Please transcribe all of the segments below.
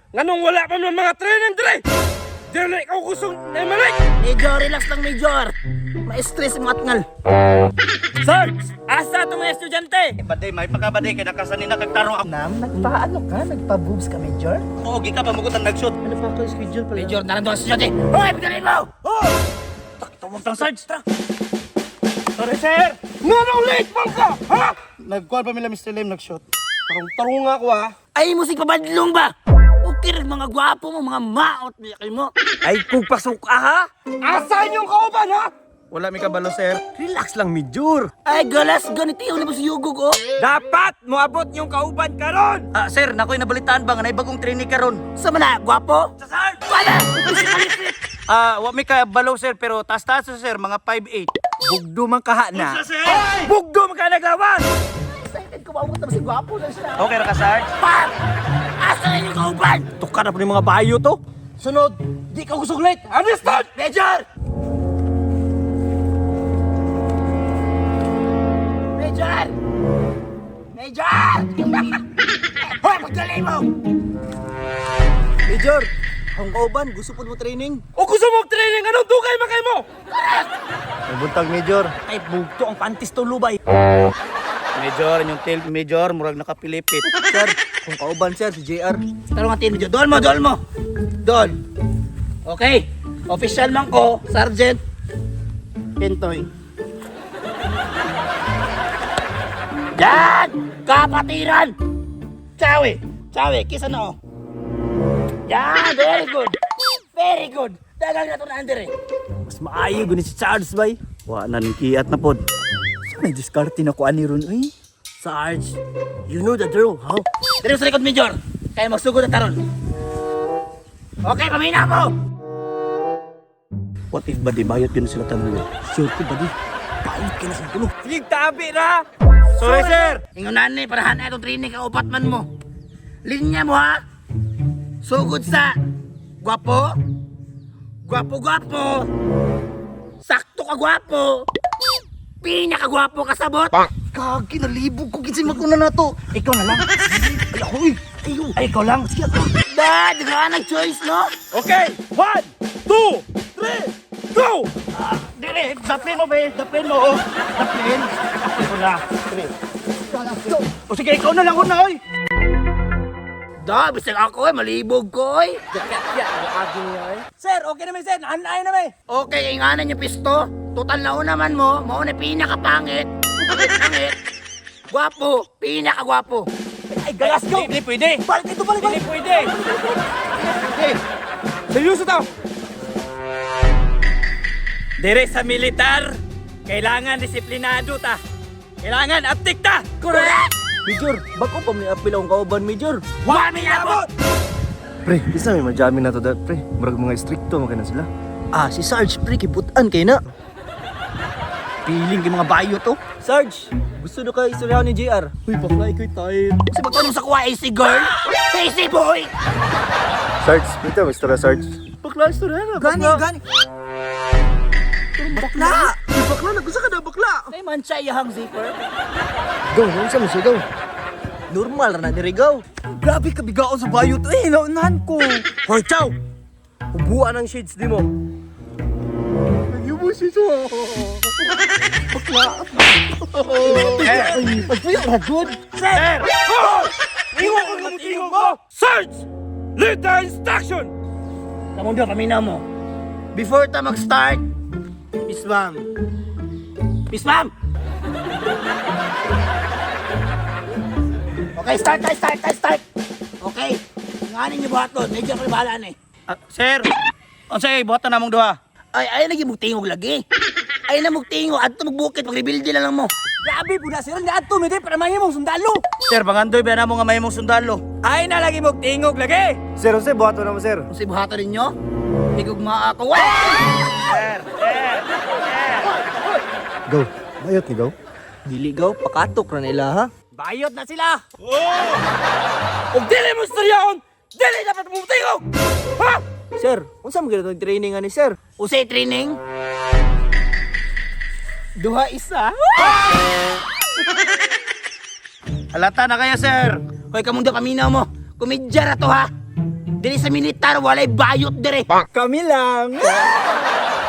Nganong wala pa man mga training dire? Dili ko kusog na malik. Major, relax lang, Major. Ma-stress yung mga atngal. Sarge, asa itong mga estudyante? Baday, may pagkabaday kay nakasanin na kagtarong ako. Nam, nagpaano ka? Nagpa-boobs ka, Major? Oo, gika pa mugutan nag-shoot. Ano pa ako schedule pala? Major, narandoon sa estudyante. Hoy, pidalin mo! Tawag tang Sarge, tara. Sorry, sir. Nganong late man ka? Ha? Nagkuhan pa mila Mr. Lim nag-shoot. Tarong-tarong ako ha. Ay, musik pabadlong ba? Okay rin mga gwapo mo, mga maot kay mo. Ay, pugpasok ka ha? Asa inyong kauban ha? Wala mi kabalo, sir. Relax lang, Major. Ay, galas, ganito yung si Yugog, oh. Dapat moabot yung kauban karon. Ah, sir, nakoy nabalitaan ba nga nay bagong training karon? Sa mana, gwapo? Sa Sarge! Wala! Ah, wa mi kabalo, sir, pero taas-taas sir, mga 5'8". Bugdo man kaha na. Sir! Bugdo man ka naglawan. Excited ko, maabot na si gwapo na siya. Okay ra ka, Sarge? Pam! Asa na yung kauban? Tukar na po yung mga bayo to. Sunod, di ka kusog late. Understand? Major! Major! Major! Hoy, pagdali mo! Major, akong kauban, gusto po mo training. O gusto mo training, anong dugay man kay mo? Buntag, Major. Ay, bugto ang panties to lubay. Major, inyong tail, Major, murag nakapilipit. Sir, akong kauban, sir, si JR. Tarong atin, Major. Doon mo, doon mo. Doon. Okay. Official man ko, Sergeant Pintoy. Yan! Kapatiran! Chawi! Chawi, kisa na oh. Yan! Very good! Very good! Dagang na ito na under eh. Mas maayo guni si Charles, bay. Wa na ning kiat na pod. Sa may diskarte na ko ani ron, uy. Sarge, you know the drill, huh? Dito sa likod, Major. Kaya magsugod na taron. Okay, pamina mo! What if ba di bayot yun sila tanan? Sure ko, buddy. Bayot ka na sa tulo. Sige, tabi na. Sorry, sir. Ingon na ni, parahan na itong training ka upat man mo. Linya mo ha. Sugod sa gwapo, gwapo gwapo, sakto ka gwapo, pinaka gwapo ka sabot. Kagi, nalibog ko. Kinsin maguna na to. Ikaw na lang. Ay, ako, uy. Ay, ay, ikaw lang. Sige, ako. Da, di ka nag-choice no? Okay, 1, 2, 3, go! Dire, daplin mo be, daplin mo oh. Daplin. Daplin mo na. Dire. O sige, ikaw na lang una oy. Da, bisag ako eh, malibog ko eh. Sir, okay na may sir. Naanay na may. Okay, inganan yung pisto. Total na naman mo, mao na pinakapangit. Pangit. Gwapo, pinakagwapo. Ay, galas go. Hindi pwede. Balik ito, balik, Hindi balik. pwede. Seryoso to. Dire sa militar, kailangan disiplinado ta. Kailangan aptik ta. Correct! Major, bako pa may apil akong kauban, Major. Wa mi abot! Pre, isa may majami na to dat, pre. Murag mga stricto man na sila. Ah, si Sarge, pre, kibutan kay na. Piling kay mga bayo to. Sarge, gusto na ka istoryahan ni JR. Uy, bakla, ikaw'y tired. Sa pagtanong sa kuha, AC girl, AC boy! Sarge, dito, Mr. Sarge. Bakla, istoryahan na. Gani, gani. Bakla! Uy, bakla, nagusa ka na, bakla! May mancha iyahang zipper. Go, unsa mo siya, go. Normal ra na diri gaw. Grabe ka bigaon sa bayo to eh, naunahan ko. Hoy, chow! Hubuan ang shades di mo. Nagyubo siya siya. Pagpuyo ra good. Sir! Iwan ko ng tingog ko! Search! Lead the instruction! Kamundo, paminaw mo. Before ta mag-start, Miss Ma'am. Miss Ma'am! Okay, start, start, start, start, start. Okay. Nganin niyo buhaton. Medyo ako bahala na eh. Ah, sir, unsay buhatan namong duha? Ay, ay, lagi mugtingog lagi. Ay na mugtingog. Adto magbukit, pag-rebuild na lang mo. Grabe po na sir, niadto mi diri para mahimong sundalo. Sir, pangandoy ba namo nga mahimong sundalo? Ay na lagi mong tingog lagi! Sir, unsa buhaton na mo, sir? Kung sa buhaton ninyo, higugma ako. Wah! Go. Bayot ni go. Dili gaw, pakatok ra nila ha. Bayot na sila! Oh! Ug dili mo istoryaon, dili dapat mo tingog! Ha? Sir, unsa man gyud training ani sir? Usay training. Duha isa. Halata na kaya, sir. Hoy, kamundo, paminaw mo. Kumidya ra to ha. Dili sa militar, walay bayot dire. Kami lang.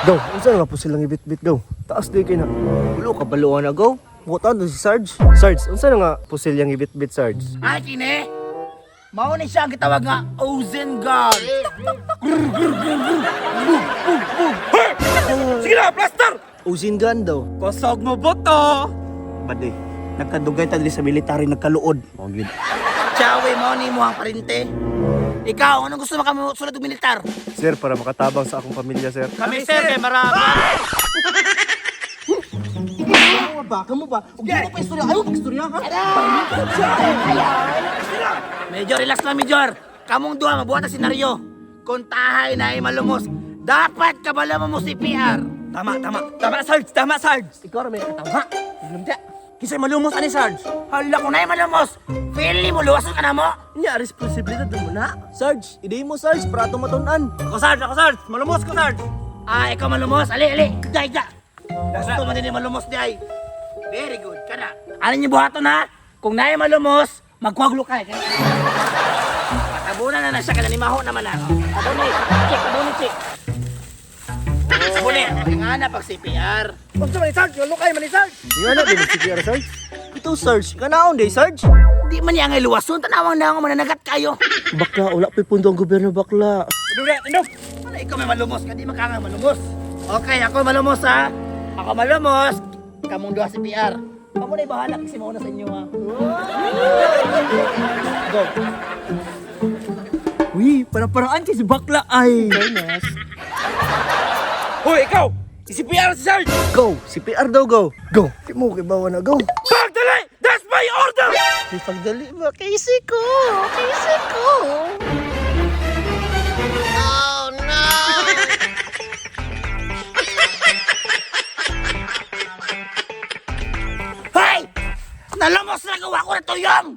Gaw, unsa nga po silang ibit-bit gaw? Taas di kay na. Ulo ka baluan na go. Butan si Sarge. Sarge, unsa na nga pusil yang ibit-bit Sarge? Ay, kini. Mao ni siya ang gitawag nga Ozen Guard. Sige na, plaster! Usin gun daw. Kusog mo boto! Bade, nagkadugay ta diri sa military nagkaluod. Chawe, mao ni mo ang parente. Ikaw, anong gusto mo kami sulod og militar? Sir, para makatabang sa akong pamilya, sir. Kami sir, kay marami. Kamu ba? Kamu ba? Ug di mo pa istorya. Ayaw pag-istorya ha? Medyo relax lang, Major. Kamong duha, mabuhat ang senaryo. Kung tahay na ay malumos, dapat kabala mo mo si PR. Tama, tama. Tama, Sarge! Tama, Sarge! Ikaw ra may katama. Ilom ta. Kisay malumos ani, Sarge! Hala, kung na ay malumos, feel mo, luwasan ka na mo. Nya responsibilidad mo na. Sarge, iday mo Sarge para ato matun-an. Ako, Sarge! Ako, Sarge! Malumos ko, Sarge! Ah, ikaw malumos. Ali, ali. Day, da. Gusto mo din yung malumos, day. Very good. Kana. Ano niyo buhaton, ha? Kung na ay malumos, magkwaglo ka. Patabunan na na siya, kana ni Maho naman na. Tabuni. Check, tabuni, check. Tabuni. Nga na pag CPR. Unsa man ni Sarge? Lukay man ni Sarge. Nga na di CPR Sarge. Ito Sarge, kanaon day Sarge. Di man niya ang luwason, tanawang na ako mananagat kayo. Bakla, wala pa pundo ang gobyerno bakla. Tindog na, tindog! Wala, ikaw may malumos ka, di makanga malumos. Okay, ako malumos ha. Ako malumos. Kamong duha si PR. Kamo na'y bahala kasi mauna sa inyo ha. Go. Uy, para-paraan kay si bakla ay. Hoy, ikaw! I-CPR si Sarge! Go, CPR daw go. Go. Di mo kay bawa na go. Pagdali! That's my order! Pagdali ba kasi ko? Kasi ko. Hoy! Nalumos na gawa ko na tuyong!